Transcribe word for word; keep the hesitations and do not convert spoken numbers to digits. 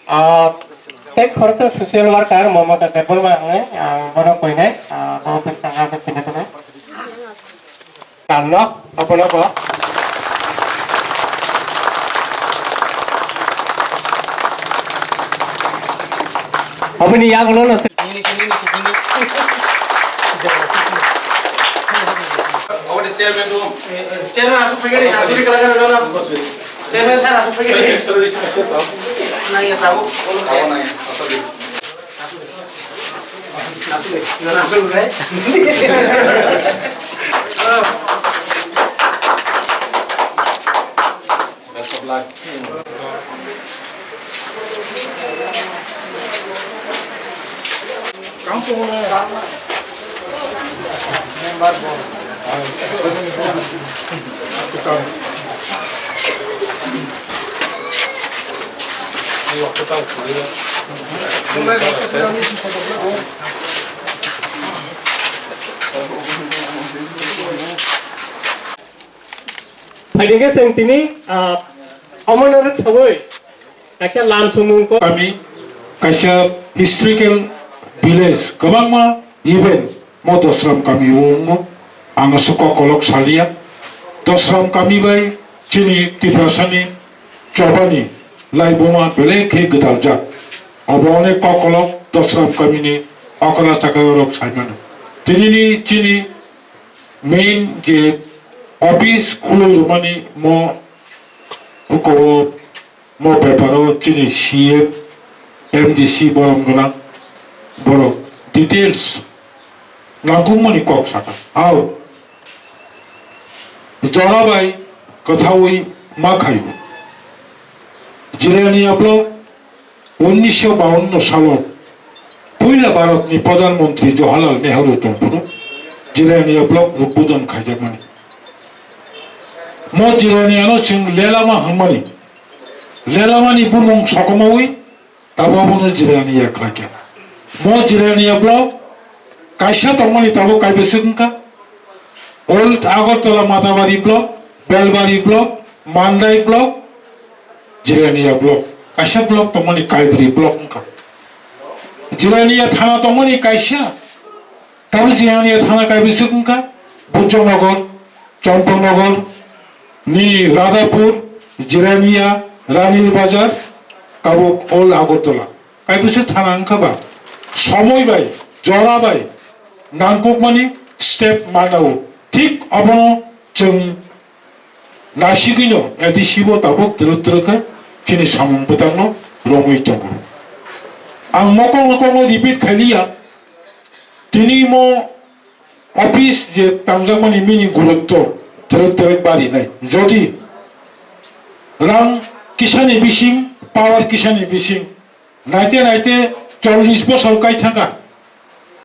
Ah, tei khoroksa social worker Momota Debbarma hwnwi, ah, bono koinai, ah, bo bwskang ha khe philai tongo. Kalno, abono bo. Aboni yagulo no se- Aboni chairman tu. Chairman asuk pegede, asuk di kelakan dona. Chairman sir asuk pegede. Nai ya tahu. Tahu nai. Asuk di. Asuk di. Nana asuk deh. Best of luck. Phaidi khe chwng tini, ah, omono rwk sawi kaisa lam sumung ko. Kami kaisa historical village, kwbangma event mo Dosram kami o wngo. Ang aswk kokolok salia. Dosram kami bai chini Tiprasani chobani laibuma belai khe gwdaljak. Obo onek kokolok Dosram kamini okra chakra rok saimano. Tinini chini main je office khulwi rwmani mo, uko mo beparo chini C M, M D C borom gwnang borok details nangkukmani kok sakha. Ao jora bai kwthaui ma khaio. Jirania block Unnisho bawanno salo puila Bharatni Pradhan Mantri Jawaharlal Nehru tongphuru Jirania block udbodhon khaijakmani. Mo Jiraniano chwng Lelama hwnmani, Lelamani bumung sokomawi tabuk abono Jirania khlaikha. Mo Jirania block kaisa tongmani tabuk kaibwswk wngkha. Old Agartala Matabari block, Belbari block, Mandai block, Jirania block, kaisa block tongmani kaibri block wngkha. Jirania thana tongmani kaisa, tabuk Jirania thana kaibwswk wngkha, Bujongnagar, Champaknagar, nini Radhapur, Jirania, Ranir Bazar, tabuk Old Agartala. Kaibwswk thana wngkha ba, somoi bai, jora bai, nangkukmani step manao. Thik abono chwng Nasigwino A D C bo tabuk twrwk twrwk khe chini samung bwtangno romwi tongo. Ang mokol mokol no repeat khailiya, tini mo office je tangjakmani mini gurutto twrwk twrwk barinai. Jodi rang kisani bising, power kisani bising, naite naite chollish bosor kai thangkha.